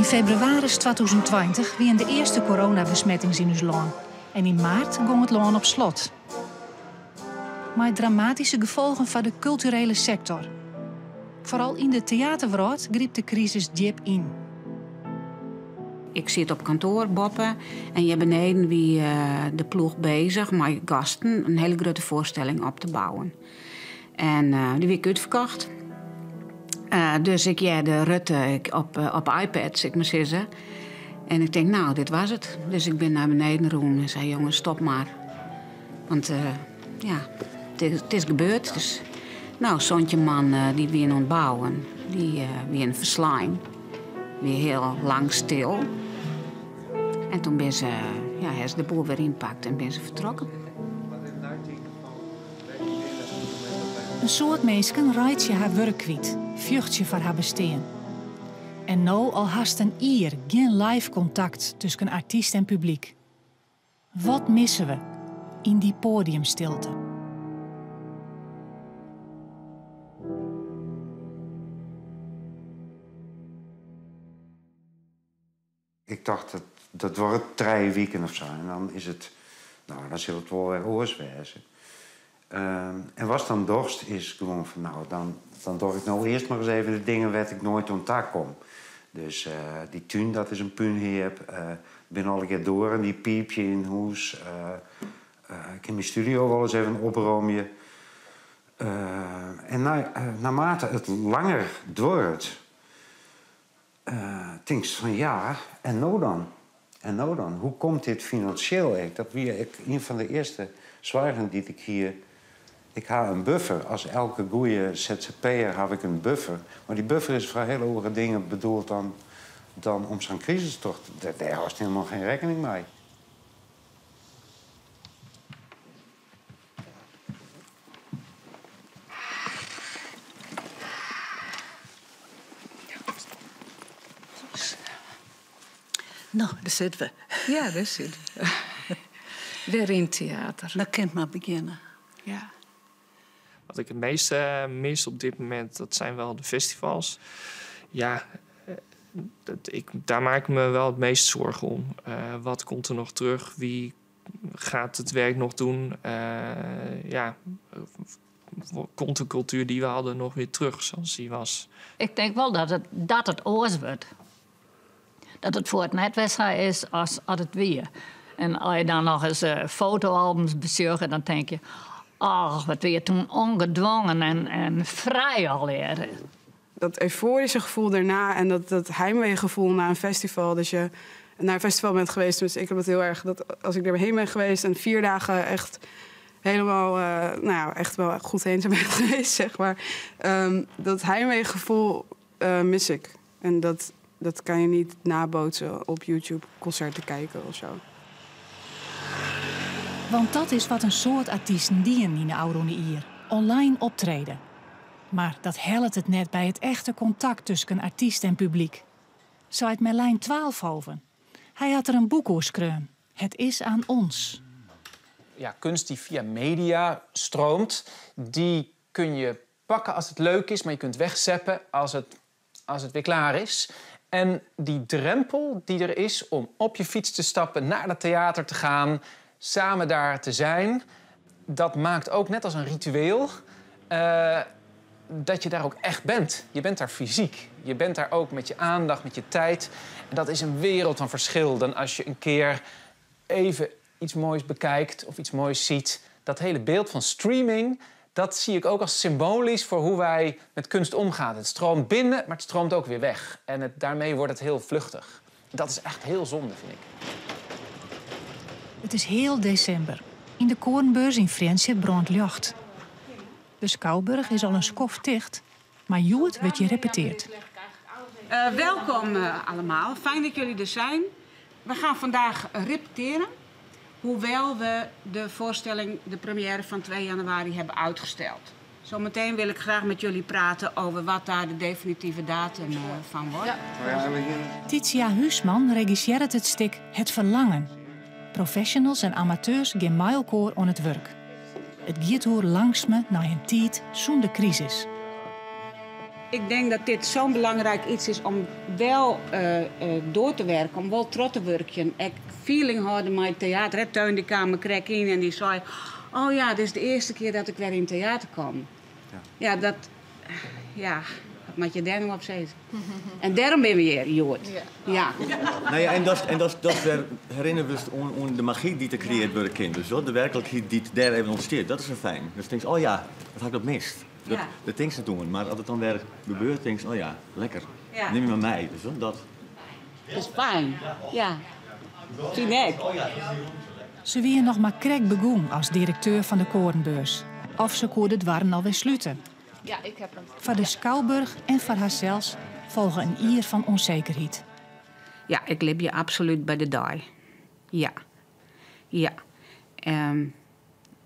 Yn febrewaris 2020 wiene de earste coronabesmettings yn ús lân en yn maart gong it lân op slot. Mei dramatyske gefolgen foar de kulturele sektor. Foaral yn de teaterwrâld grypt de krisis djip yn. Ik sit op kantoar boppe en hjir beneden wie de ploech bezich mei gasten in hiele grutte foarstelling op te bouwen. En dy wie ek útferkocht. Dus ik hearde Rutte op iPad, sil ik mar sizze. En ik tink, nou, dit was it. Dus ik bin nei beneden rûn en sei, jonges, stop mar. Want ja, it is gebeurd. Dus, nou, 17 man dy wiene oan it bouwen, dy wiene ferslein. Wie hiel lang stil. En toen binne se, ja, ha se de boel wer ynpakt en binne se fertrokken. In soad minsken reitsje har wurk kwyt, fjochtsje foar har bestean. En no al hast in jier gjin live kontakt tusken artyst en publyk. Wat misse we yn dy poadiumstilte? Ik tocht, dat, dat duorret trije wiken of sa en dan is it, no, dan sil it wol wer oars wêze. En watst dan dochst is gewoan fan, no, dan, dan doch ik no earst mar ris even de dingen wêr't ik noait oan ta kom. Dus dy tún, dat is in púnheap. Binne allegear doaren dy't piipje yn hûs. Ik kin myn studio wolris even opromje. En naarmate it langer duorret, Tinkst fan ja, en no dan? En no dan? Hoe komt dit finansjeel ek? Dat wie ek ien fan de earste soargen dy't ik hie. Ik ha in buffer. As elke goeie ZZP'er haw ik in buffer. Mar dy buffer is foar hiele oare dingen bedoeld dan om sa'n krisis troch te... Dêr hâldst hielendal gjin rekkening mei. No, dêr sitte we. Ja, dêr sitte we. Wer yn teater. Dan kin it mar begjinne. Ja. Wat ik het meeste mis op dit moment, dat zijn wel de festivals. Ja, dat, ik, daar maak ik me wel het meest zorgen om. Wat komt er nog terug? Wie gaat het werk nog doen? Ja, komt de cultuur die we hadden nog weer terug zoals die was? Ik denk wel dat het oars wurdt. Dat it foar it net wer sa is as it wie. En as je dan noch ris fotoalbums besjogge, dan tink je, ach, wat wie it toen ongedwongen en frij allegear. Dat euforische gevoel daarna en dat heimweegevoel na een festival. Dat je naar een festival bent geweest. Dus ik heb het heel erg dat als ik erheen ben geweest en 4 dagen echt helemaal, nou ja, echt wel goed heen ben geweest, zeg maar. Dat heimweegevoel mis ik. En dat kan je niet nabootsen op YouTube concerten kijken of zo. Want dat is wat in soad artysten dienen yn de ôfrûne jier. Online optrede. Mar dat hellet it net by it echte kontakt tusken artyst en publyk. Seit Merlijn Twaalfhoven. Hy hat der in boek oer skreaun. Het is aan ons. Ja, kunst die via media stroomt, die kun je pakken als het leuk is, maar je kunt wegzappen als het weer klaar is. En die drempel die er is om op je fiets te stappen, naar het theater te gaan, samen daar te zijn, dat maakt ook net als een ritueel dat je daar ook echt bent. Je bent daar fysiek. Je bent daar ook met je aandacht, met je tijd. En dat is een wereld van verschil dan als je een keer even iets moois bekijkt of iets moois ziet. Dat hele beeld van streaming, dat zie ik ook als symbolisch voor hoe wij met kunst omgaan. Het stroomt binnen, maar het stroomt ook weer weg. En daarmee wordt het heel vluchtig. Dat is echt heel zonde, vind ik. It is heal desimber. Yn de Koornbeurs yn Frjentsjer brânt ljocht. De Skouboarch is al in skoft ticht, mar hjoed wurdt hjir repetearre. Welkom allemaal, fijn dat jullie er zijn. We gaan vandaag repeteren, hoewel we de voorstelling, de première van 2 januari, hebben uitgesteld. Zometeen wil ik graag met jullie praten over wat daar de definitieve datum van wordt. Ja. Titia Huisman regissearret it stik Het Verlangen. Professionals en amateurs gean mei elkoar oan it wurk. It giet oer langstme nei in tiid sûnder krisis. Ik denk dat dit zo'n belangrijk iets is om wel door te werken, om wel troch te wurkjen. Ek feeling hâlde mei it teater. Hè, Teun dy kaam der krekt yn en dy sei: Oh ja, dit is de earste kear dat ik wer yn it teater kom. Ja, dat, ja, wat moatte je dêr no op sizze? En dêrom binne we hjir, hjoed. Ja. Nou ja, en dat wer herinnere wurdst oan de magy dy't der kreëarre wurde kin. Dus de werklikheid dy't dêr even ûntstiet, dat is wel fijn. Dus tinkst, oh ja, dat ha ik dat mist. Dat tinkst net oan, mar as it dan wer gebeurt, tinkst, oh ja, lekker. Nim my mar mei. Dus dat. Dat is fijn, ja. Fyn ik. Se wie noch mar krekt begûn as direkteur fan de Koornbeurs. Of se koe de doarren alwer slute. Ja, ik ha him. Foar de Skouboarch en foar harsels folge in jier fan ûnsekerheid. Ja, ik libje absolút by de dei. Ja. Ja.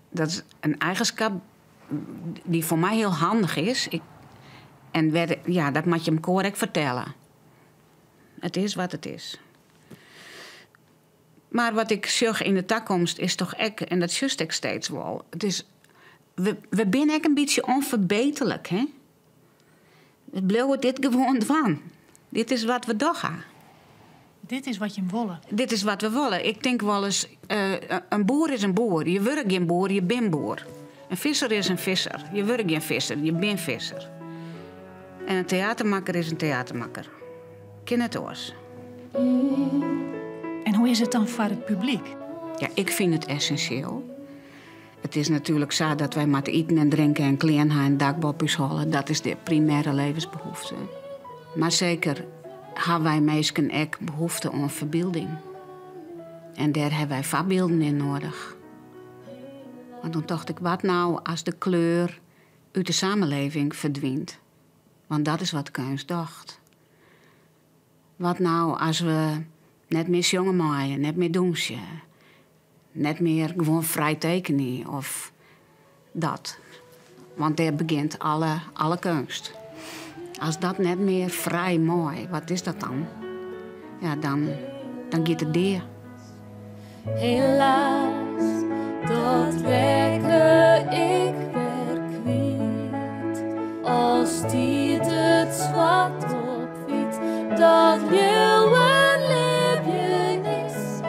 Dat is in eigenskip dy't foar my hiel handich is. En ja, dat moatte je elkoar ek fertelle. It is wat it is. Mar wat ik sjoch yn de takomst is dochs ek, en dat sjochst ek steeds wol, it is, we binne ek in bytsje ûnferbeterlik, hè? We bliuwe dit gewoan dwaan. Dit is wat we dogge. Dit is wat je wolle. Dit is wat we wolle. Ik tink wolris, in boer is in boer. Je wurde gjin boer, je binne boer. In fisser is in fisser. Je wurde gjin fisser, je binne fisser. En in teatermakker is in teatermakker. Kin it oars. En hoe is it dan foar it publyk? Ja, ik fyn it essinsjeel. It is natuerlik sa dat wy moatte iten en drinken en klean ha en dak boppe ús holle. Dat is de primêre levensbehoefte. Mar seker hawwe wy minsken ek behoefte oan ferbylding. En dêr hawwe wy foarbylden yn nedich. Want dan tocht ik, wat no as de kleur út de samenleving ferdwynt? Want dat is wat keunst docht. Wat no as we net mear sjonge meie, net mear dûnsje, net mear gewoan frij tekenje of dat. Want dêr begjint alle keunst. As dat net mear frij mei, wat is dat dan? Ja, dan giet it dea. Helaas, dat rekke ik wer kwyt. Al stiet it swart op wyt dat leauwen libjen is,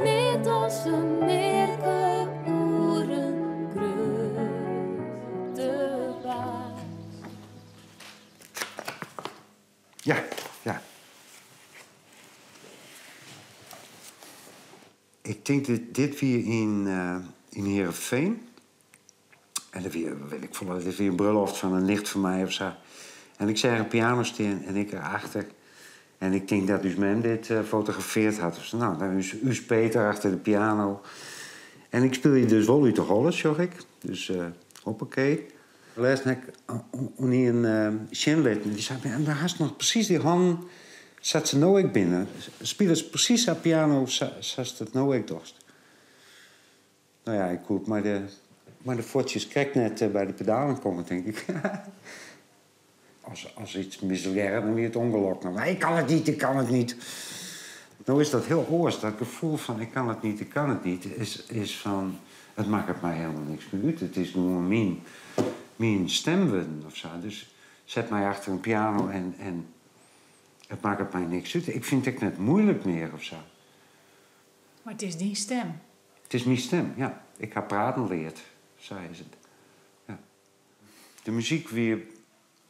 net as in mearke oer in grutte baas. Ja. Ik tink dat dit wie yn Heerenveen. En dat wie, wit ik folle, dit wie in brulloft fan in nicht fan my of sa. En ik seach in piano stean en ik erachter. En ik tink dat ús mem dit fotografearre hat. Of no, dan is ús Peter achter de piano. En ik spylje dus wol út de holle, sjoch ik. Dus hoppakee. Lêsten ha ik oan ien sjen litten. Dy sei, en dêr hast noch presys dy hannen sa't se no ek binne. Spilest presys sa'n piano sa'tst it no ek dochst. No ja, ik koe mei de fuotsjes krekt net by de pedalen komme, tink ik. As yts mislearre, dan wie it ûngelok. No, ik kan het niet, ik kan het niet. No is dat hiel oars. Dat gefoel fan ik kan het niet, ik kan het niet, is fan it makket my hielendal niks mear út. It is gewoan myn stim wurden of sa. Dus set my achter in piano en it makket my niks út. Ik fyn it ek net muoilik mear of sa. Mar it is dyn stim. It is myn stim, ja. Ik ha praten leard, sa is it. Ja. De muzyk wie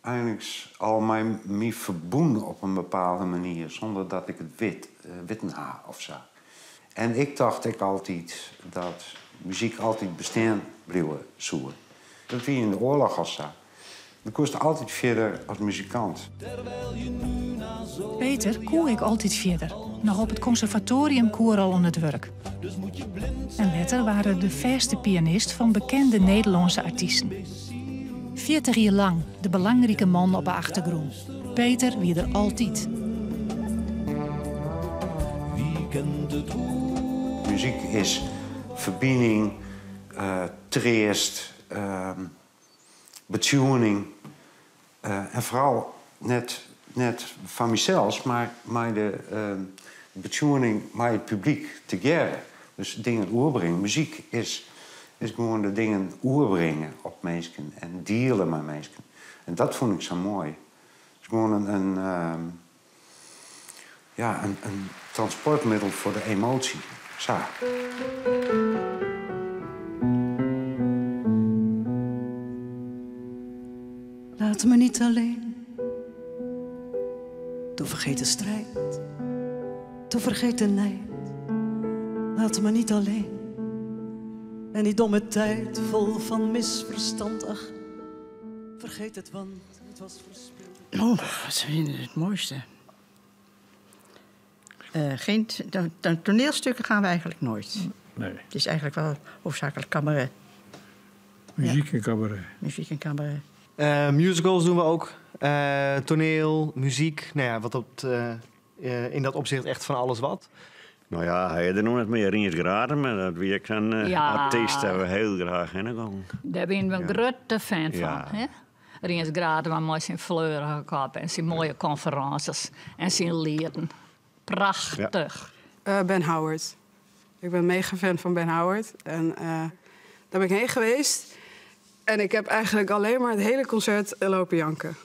eigentlik al my ferbûn op in bepaalde manier, sûnder dat ik it witten ha of sa. En ik tocht ek altyd dat muzyk altyd bestean bliuwe soe. Dat wie yn de oarloch al sa. Do koest altyd fierder as muzikant. Peter koe ek altyd fierder. Noch op it konservatoarium koe er al oan it wurk. En letter waard er de fêste pianist fan bekende Nederlânske artysten. 40 jier lang de belangrike man op de achtergrûn. Peter wie der altyd. Wie kent it Muzyk is ferbining, treast, betsjoening. En foaral net fan mysels, mar mei de betsjoening mei it publyk tegearre. Dus dingen oerbringe. Muzyk is gewoan de dingen oerbringe op minsken en diele mei minsken. En dat fûn ik sa moai. gewoan in, in, ehm, ja, in, in transportmiddel foar de emoasje. Sa. Laat me niet alleen. Doe vergeet de strijd. Doe vergeet de nijd. Laat me niet alleen. En die domme tijd vol van misverstand. Ach, vergeet het, want het was verspild. Oh, wat vind je het mooiste? Eh, geen toneelstukken gaan we eigenlijk nooit. Nee. Het is eigenlijk wel hoofdzakelijk cabaret. Muziek en cabaret. Muziek en cabaret. Eh, musicals doen we ook. Eh, toneel, muziek. Nou ja, wat dat, eh, in dat opzicht echt van alles wat. Nou ja, hij er nog net meer Riens Graden, maar dat wie ik zo'n eh, Ja. artiest dat we heel graag heen gaan. Daar ben ik een grote fan van. Ja. Hè? Riens Gratema met zijn fleurige kop en zijn mooie conferences en zijn lieden. Prachtig. Eh, Ben Howard. Ik ben mega fan van Ben Howard. En eh, daar ben ik heen geweest. En ik heb eigenlijk alleen maar het hele concert lopen janken.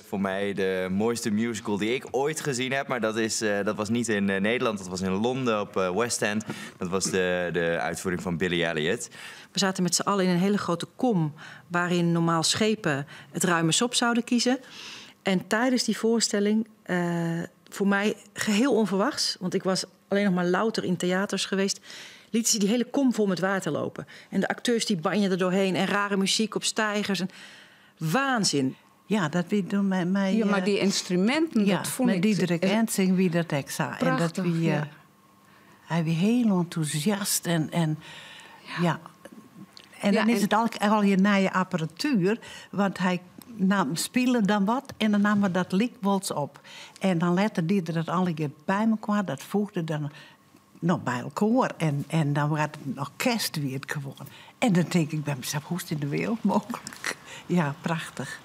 Voor mij de mooiste musical die ik ooit gezien heb. Maar dat, is, eh, dat was niet in eh, Nederland, dat was in Londen op eh, West End. Dat was de, de uitvoering van Billy Elliot. We zaten met z'n allen in een hele grote kom waarin normaal schepen het ruime sop zouden kiezen. En tijdens die voorstelling, eh, voor mij geheel onverwachts, want ik was alleen nog maar louter in theaters geweest, lieten ze die hele kom vol met water lopen. En de acteurs die banjen er doorheen en rare muziek op stijgers. En waanzin. Ja, dat wie doen met mij. Ja, maar eh, die instrumenten, ja, dat vond met ik... Diederik Ensing wie dat ik zei. En dat Prachtig, wie, ja. eh, hij wie heel enthousiast en, en ja. En Ja, dan is en- het al, al je nieuwe apparatuur, want hij nam spelen dan wat en dan nam we dat liekwols op. En dan lette Diederik het alle keer bij elkaar, dat voegde dan nog bij elkaar. En, en dan werd het een orkest weer het gewoon. En dan denk ik bij mezelf, hoe is het in de wereld mogelijk? Ja, prachtig.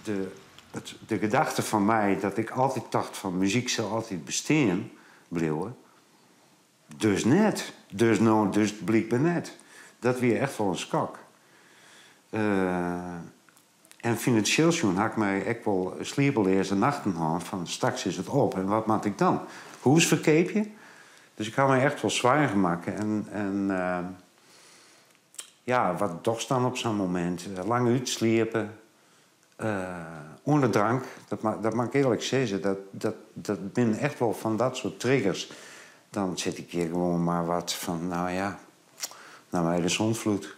De, het, de gedachte van mij dat ik altijd dacht van muziek zal altijd bestaan, blijven. Dus net. Dus nou, dus blijkbaar net. Dat weer echt wel een skak. Eh, en financieel gezien had ik mij echt wel sliepeloze nachten gehad van straks is het op en wat maak ik dan? Hoe is verkeep je? Dus ik had mij echt wel zwaar gemaakt. En, en eh, ja, wat toch dan op zo'n moment? Lang uitsliepen. Eh, onder drank, dat, ma dat mag ik eerlijk zeggen, dat, dat, dat ben echt wel van dat soort triggers. Dan zit ik hier gewoon maar wat van, nou ja, naar mij de zonvloed.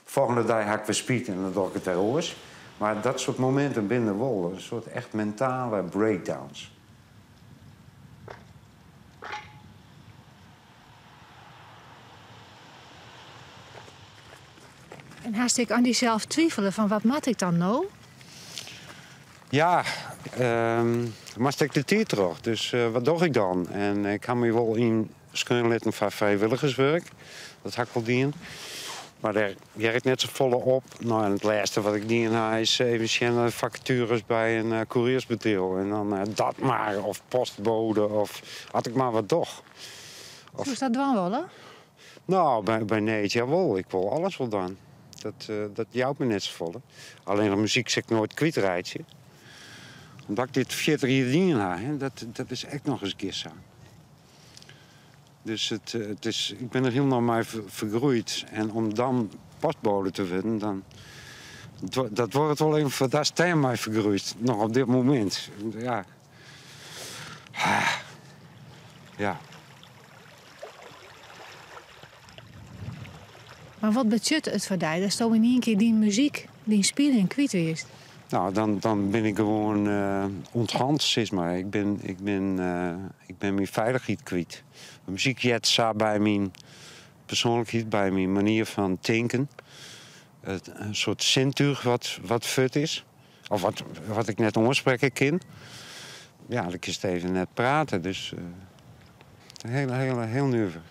Volgende dag ga ik weer spiet en dan doe ik het weer oors. Maar dat soort momenten binnen wol, een soort echt mentale breakdowns. En haast ik aan die zelf twijfelen van wat mat ik dan nou? Ja, ehm maar stek de tijd terug. Dus eh, wat doe ik dan? En ik ga me wel in steunlitten van vrijwilligerswerk. Dat had ik wel dien. Maar daar werkt net zo volle op. Nou, en het laatste wat ik dien ha, is even zien naar vacatures bij een eh couriersbedrijf. En dan eh, dat maar, of postbode, of had ik maar wat toch. Hoe is dat dan wel, hè? Nou, bij, bij nee, jawel. Ik wil alles wel dan. Dat, eh dat jouwt me net zo volle. Alleen de muziek zit ik nooit kwijtrijtje. Omdat ik dit 40 jaar dingen ha, hè, dat, dat is echt nog eens een keer zo. Dus het, eh, het is, ik ben er helemaal maar vergroeid. En om dan postbode te worden, dan, het wo- dat wordt wel even voor dat is mij vergroeid. Nog op dit moment. Ja. Ah. Ja. Maar wat betekent het voor jou dat je in één keer die muziek, die spelen kwijt is? Nou, dan, dan ben ik gewoon eh onthand, zeg maar. Ik ben, ik ben, eh, ik ben mijn veiligheid kwijt. De muziek jet staat bij mijn persoonlijkheid, bij mijn manier van denken. Het, een soort zintuig wat, wat fut is. Of wat, wat ik net oorspreken kan. Ja, ik is het even net praten, dus... eh heel, heel, heel nuver.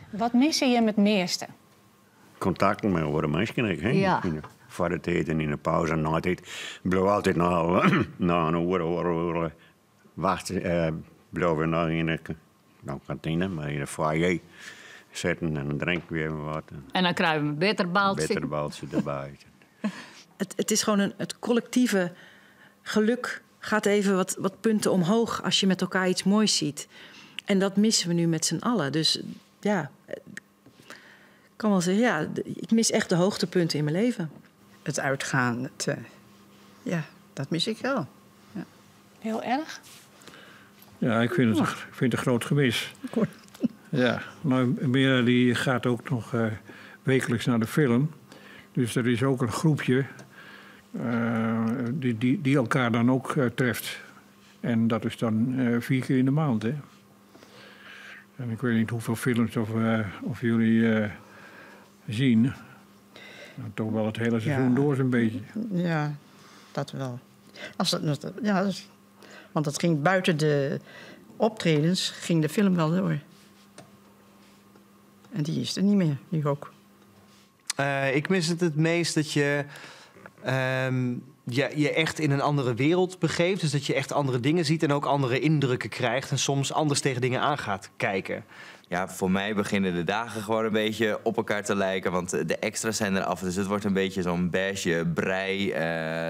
Wat missen je met het meeste? Contacten met andere mensen. ik, Hè? Ja. In de- Voor de tijd en in de pauze en na de tijd. Ik blijf altijd na, na een uur, uur, uur wachten. eh blijven nog in de nou, kantine, maar in de foyer. Sitten en dan drinke we even wat. En, en dan krije we in bitterbaltsje. Bitterbaltsje derby. Het, het is gewoon een, het collectieve geluk gaat even wat, wat punten omhoog als je met elkaar iets moois ziet. En dat missen we nu met z'n allen. Dus ja, ik kan wel zeggen, ja, ik mis echt de hoogtepunten in mijn leven. Het uitgaan, het, uh, ja, dat mis ik wel. Ja. Heel erg? Ja, ik vind het, ik vind het een groot gemis. Ja, maar Mira die gaat ook nog uh, wekelijks naar de film. Dus er is ook een groepje uh, die, die, die elkaar dan ook uh, treft. En dat is dan vier keer in de maand. Hè? En ik weet niet hoeveel films of, of jullie zien. Nou, toch wel het hele seizoen ja. door zo'n beetje. Ja, dat wel. Als dat, ja, dat, want dat ging buiten de optredens, ging de film wel door. En die is er niet meer, nu ook. Uh, ik mis het het meest dat je, um, je je echt in een andere wereld begeeft. Dus dat je echt andere dingen ziet en ook andere indrukken krijgt. En soms anders tegen dingen aan gaat kijken. Ja, voor mij beginnen de dagen gewoon een beetje op elkaar te lijken. Want de extra's zijn eraf. Dus het wordt een beetje zo'n beige brei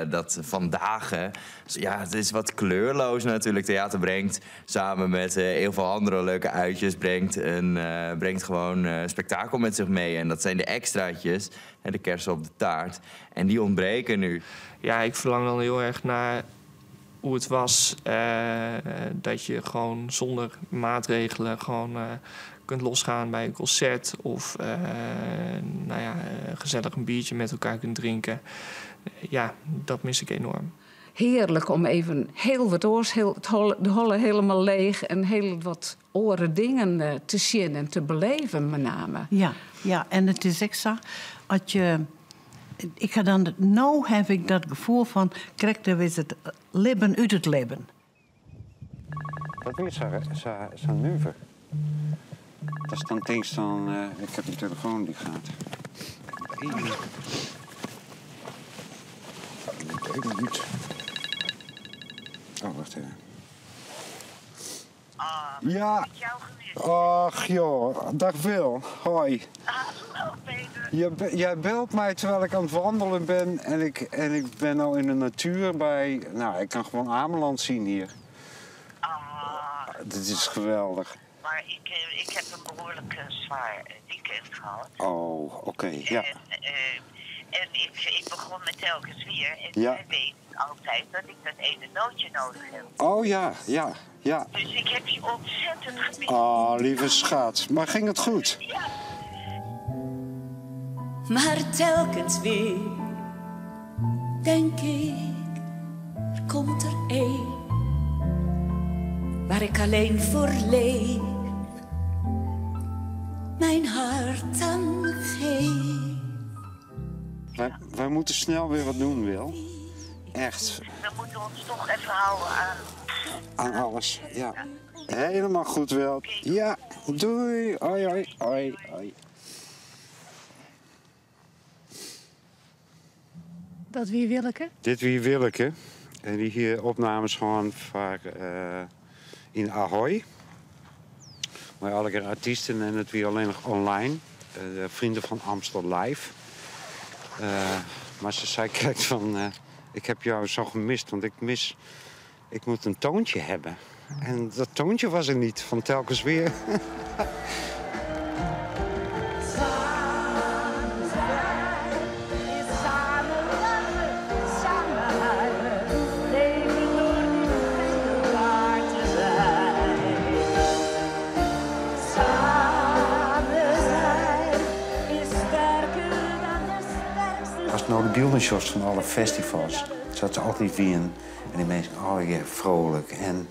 uh, dat van dagen. Dus ja, het is wat kleurloos natuurlijk. Theater brengt samen met uh, heel veel andere leuke uitjes... brengt, een, uh, brengt gewoon spektakel met zich mee. En dat zijn de extraatjes, de kersen op de taart. En die ontbreken nu. Ja, ik verlang dan heel erg naar hoe het was. Dat je gewoon zonder maatregelen gewoon kunt losgaan bij een concert. Of uh, nou ja, gezellig een biertje met elkaar kunt drinken. Ja, dat mis ik enorm. Heerlijk om even heel wat oors, heel, het holle, de holle helemaal leeg en heel wat oren dingen te zien en te beleven, met name. Ja, ja, en het is exact als je. Ik ga dan, nou heb ik dat gevoel van, krijg er is het leven uit het leven. Dat is zo, zo, zo nuver. Dat is dan things dan, uh, ik heb een telefoon die gaat. Even. Even uit. Oh, wacht even. Ja. Ach joh, dag Wil. Hoi. Hallo Peter. Je, jij belt mij terwijl ik aan het wandelen ben en ik, en ik ben al in de natuur bij... Nou, ik kan gewoon Ameland zien hier. Ah. Dit is geweldig. Maar ik, ik heb een behoorlijk zwaar weekend gehad. Oh, oké, okay, ja. En, uh, en ik, ik begon met telkens weer. En ja. jij weet altijd dat ik dat ene nootje nodig heb. Oh ja, ja, ja. Dus ik heb je ontzettend gemist. Oh, lieve schat. Maar ging het goed? Ja. Maar telkens weer denk ik, er komt er één waar ik alleen voor leef, mijn hart aan geef. Wij, wij moeten snel weer wat doen, Wil. Echt. We moeten ons toch even houden aan... Aan alles, ja. Helemaal goed, Wil. Ja, doei. Hoi, hoi, hoi, hoi. Dat wie Willeke? Dit wie Willeke. En die hier opnames gewoon vaak in Ahoy. Maar alle keer artiesten en het weer alleen nog online. De Vrienden van Amstel Live. Maar ze zei, kijk van, ik heb jou zo gemist, want ik mis... Ik moet een toontje hebben. En dat toontje was er niet, van telkens weer. Als nou de beeldenshots van alle festivals, zat ze altijd wien. En die mensen, oh ja, vrolijk en,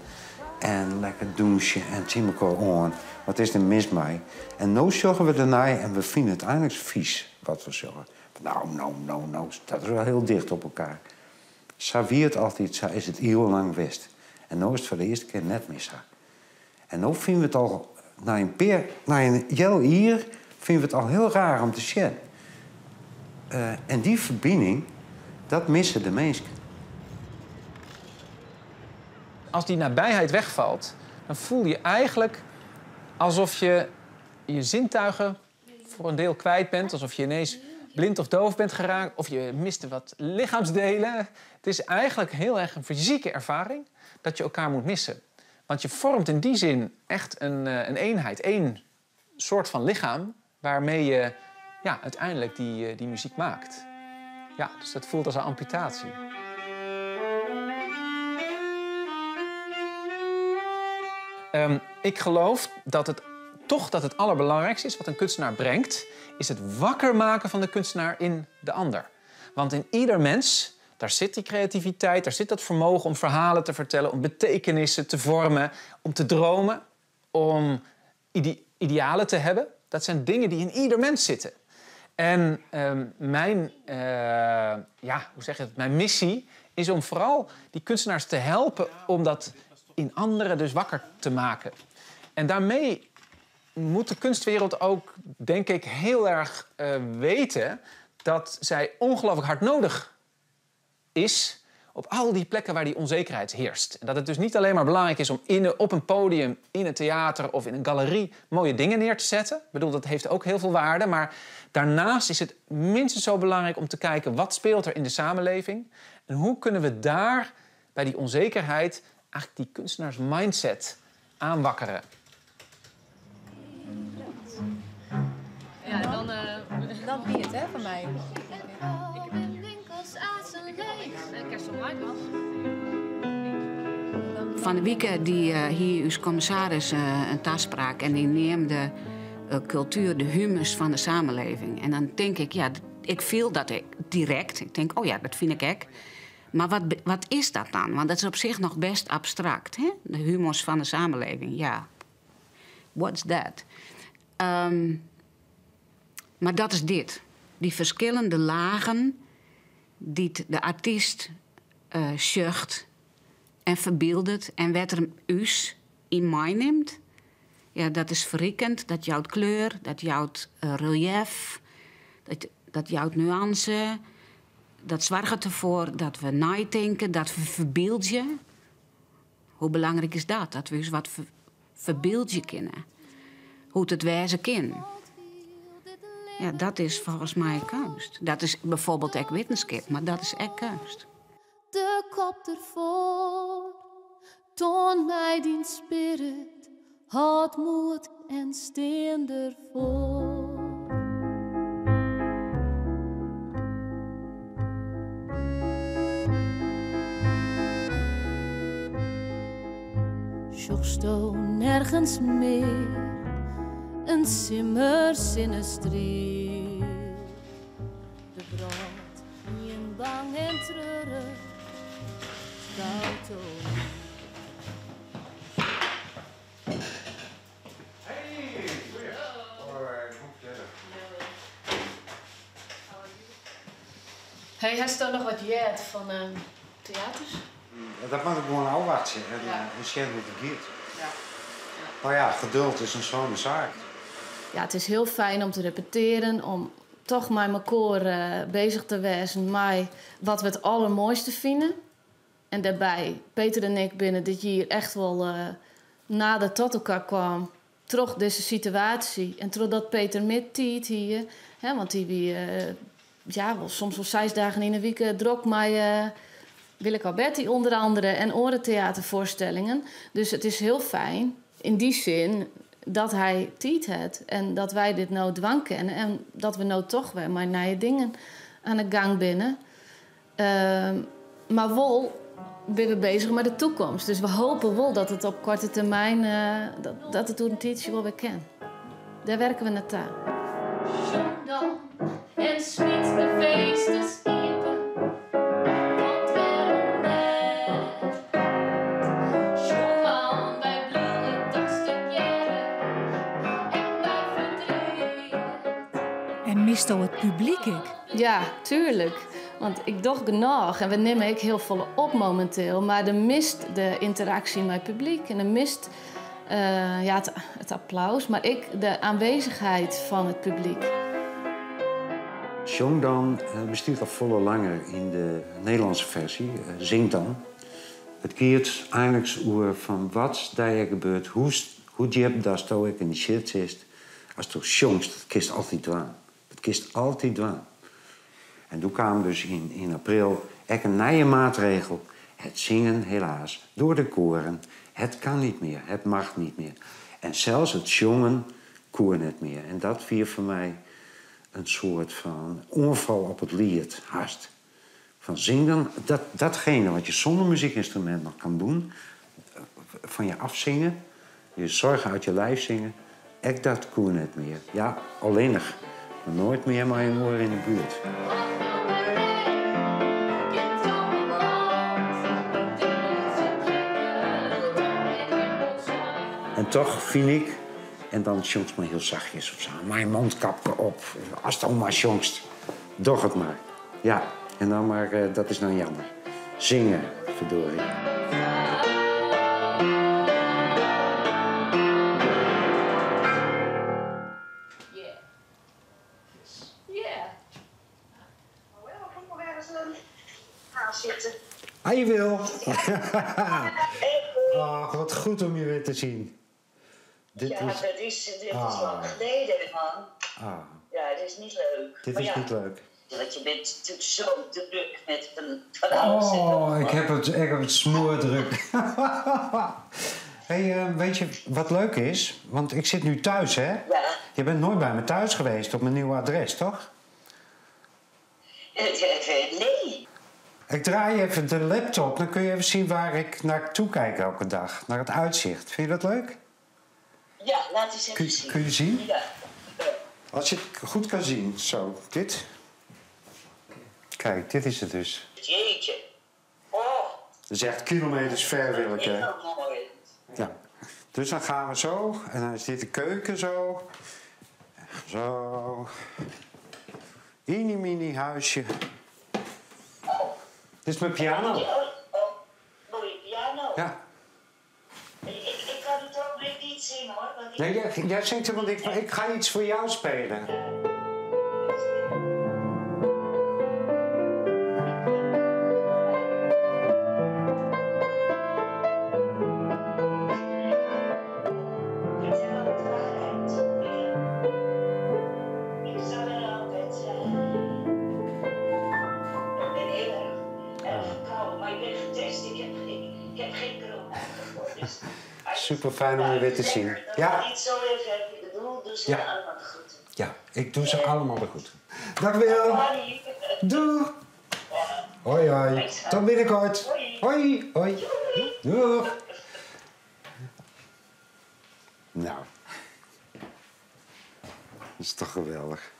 en lekker douchen en zien elkaar aan. Wat is er mis mee? En nu zorgen we daarna en we vinden het eindelijk vies wat we zorgen. Nou, nou, nou, nou, dat is wel heel dicht op elkaar. Zo wie het altijd, zo is het eeuwenlang west. En nu is het voor de eerste keer net mis. En nu vinden we het al, na een peer, na een jel hier, vinden we het al heel raar om te zien. En die verbinding, dat missen de mensen. Als die nabijheid wegvalt, dan voel je eigenlijk alsof je je zintuigen voor een deel kwijt bent. Alsof je ineens blind of doof bent geraakt. Of je mist wat lichaamsdelen. Het is eigenlijk heel erg een fysieke ervaring dat je elkaar moet missen. Want je vormt in die zin echt een eenheid. Eén soort van lichaam waarmee je, ja, uiteindelijk die muziek maakt. Ja, dus dat voelt als een amputatie. Ik geloof dat het toch dat het allerbelangrijkste is wat een kunstenaar brengt, is het wakker maken van de kunstenaar in de ander. Want in ieder mens, daar zit die creativiteit, daar zit dat vermogen om verhalen te vertellen, om betekenissen te vormen, om te dromen, om idealen te hebben. Dat zijn dingen die in ieder mens zitten. En ja, hoe zeg je het? Mijn missie is om vooral die kunstenaars te helpen om dat in anderen dus wakker te maken. En daarmee moet de kunstwereld ook, denk ik, heel erg weten dat zij ongelooflijk hard nodig is op al die plekken waar die onzekerheid heerst. En dat het dus niet alleen maar belangrijk is om op een podium, in een theater of in een galerie mooie dingen neer te zetten. Ik bedoel, dat heeft ook heel veel waarde. Maar daarnaast is het minstens zo belangrijk om te kijken wat speelt er in de samenleving en hoe kunnen we daar bij die onzekerheid eigenlijk die kunstenaarsmindset aanwakkeren. Ja, dan wie het, hè, van mij. Van de Wieke, die hier uw commissaris een taspraak en die neemde cultuur de humus van de samenleving. En dan denk ik, ja, ik voel dat ik direct. Ik denk, oh ja, dat vind ik ook. Maar wat is dat dan? Want dat is op zich nog best abstract, hè? De humus van de samenleving, ja. What's that? Maar dat is dit. Die verschillende lagen die de artiest zucht en verbeeldt en wat er us in mij neemt. Ja, dat is verrikkend. Dat jouwt kleur, dat jouwt relief, dat jouwt nuance. Dat zorgt ervoor dat we nadenken, dat we verbeelden. Hoe belangrijk is dat? Dat we eens wat verbeelden kennen. Hoe het wezen kan. Ja, dat is volgens mij kunst. Dat is bijvoorbeeld ook wetenschap, maar dat is echt kunst. De kop ervoor, toon mij die spirit, houd moed en steen ervoor. Sjoegst nergens meer een simmer sinnestriel. De brand in bang en treurig koud. Hey, hast du nog wat jet van theaters? Dat moet ik gewoon afwachten en ja. Zien hoe het gaat. Ja. Nou ja, geduld is een zo'n zaak. Ja, het is heel fijn om te repeteren, om toch met mijn koor bezig te wezen, maar wat we het allermooiste vinden. En daarbij, Peter en ik binnen dit jaar echt wel nader tot elkaar kwam. Troch deze situatie en doordat Peter met tiet hier, hè, want die wie, ja, wel soms wel 6 dagen in de week drok, maar Willeke Alberti onder andere en orentheatervoorstellingen. Dus het is heel fijn in die zin dat hij tiet het en dat wij dit nou dwang kennen en dat we nou toch weer maar naar je dingen aan de gang binnen. Maar wel ben we bezig met de toekomst. Dus we hopen wel dat het op korte termijn dat het door een tietje wel weer kan. Daar werken we naartoe. En smiet de feesten iepen. Want waarom net? Sjong dan bij bloemen dat stuk jaren en bij verdriet. En mist al het publiek ik? Ja, tuurlijk. Want ik doe genoeg en we nemen ik heel veel op momenteel. Maar er mist de interactie met het publiek en er mist ja, het applaus, maar ik de aanwezigheid van het publiek. Sjong dan bestaat al volle langer in de Nederlandse versie, Zing dan. Het keert eigenlijk oer van wat daar gebeurt, hoe diep daar sto ik in de shit zit Asto sjongst, dat kinst altyd dwaan. Dat kinst altyd dwaan. En doe kaam dus yn, yn april ek in nije maatregel. Het zingen helaas door de koren. Het kan niet meer, het mag niet meer. En sels it sjongen koe net mear. En dat wie foar my in soart fan oanfal op it liet, hast. Fan zing dan dat, datgene wat je zonder muziekinstrument nog kan doen, van je afzingen, je zorgen uit je lijf zingen, ek dat koe net mear. Ja, allinnich, mar noait mear mei in oar yn 'e buert. En toch fyn ik, en dan sjongst mar hiel sachtjes of sa, mei in mondkapke op, asto mar sjongst, doch it mar. Ja, en dan mar, eh, dat is dan jammer. Singe, verdorie. Hi Wil. Ach, wat goed om je weer te zien. Dit ja, is... dat is, dit is Ah. lang geleden, man. Ah, Ja, het is niet leuk. dit Maar is ja, niet leuk. Want je bent natuurlijk zo druk met van alles. en nog Oh, wat. ik heb het smoordruk. hey, weet je wat leuk is? Want ik zit nu thuis, hè? Ja. Je bent nooit bij me thuis geweest op mijn nieuwe adres, toch? Nee. Ik draai even de laptop, dan kun je even zien waar ik naartoe kijk elke dag. Naar het uitzicht. Vind je dat leuk? Ja, laat eens even zien. Kun je zien? Ja. Als je het goed kan zien. Zo, dit. Kijk, dit is het dus. Jeetje. Oh, Dat is echt kilometers ver, Willeke. heel mooi. Ja. Dus dan gaan we zo. En dan is dit de keuken zo. Zo. Mini mini huisje. Dit is mijn piano. Oh, oh, mooie piano. Ja. Ik kan het ook weer niet zingen hoor. Want ik... Nee, jij zingt helemaal niks, maar ik ga iets voor jou spelen. Vertel de waarheid. Ik zal er altijd zijn. Ik ben heel erg, erg verkouden, maar ik ben getest. Ik heb geen corona. Dus Super fijn om je weer te zien. dat Ja, ik niet zo even heb bedoeld, dus Ja. allemaal goed. ja, ik doe ze allemaal weer goed. Dag Wil. Hoi. Doeg. Hoi hoi. Tot binnenkort. Hoi. Hoi. Doeg. Nou. Dat is toch geweldig.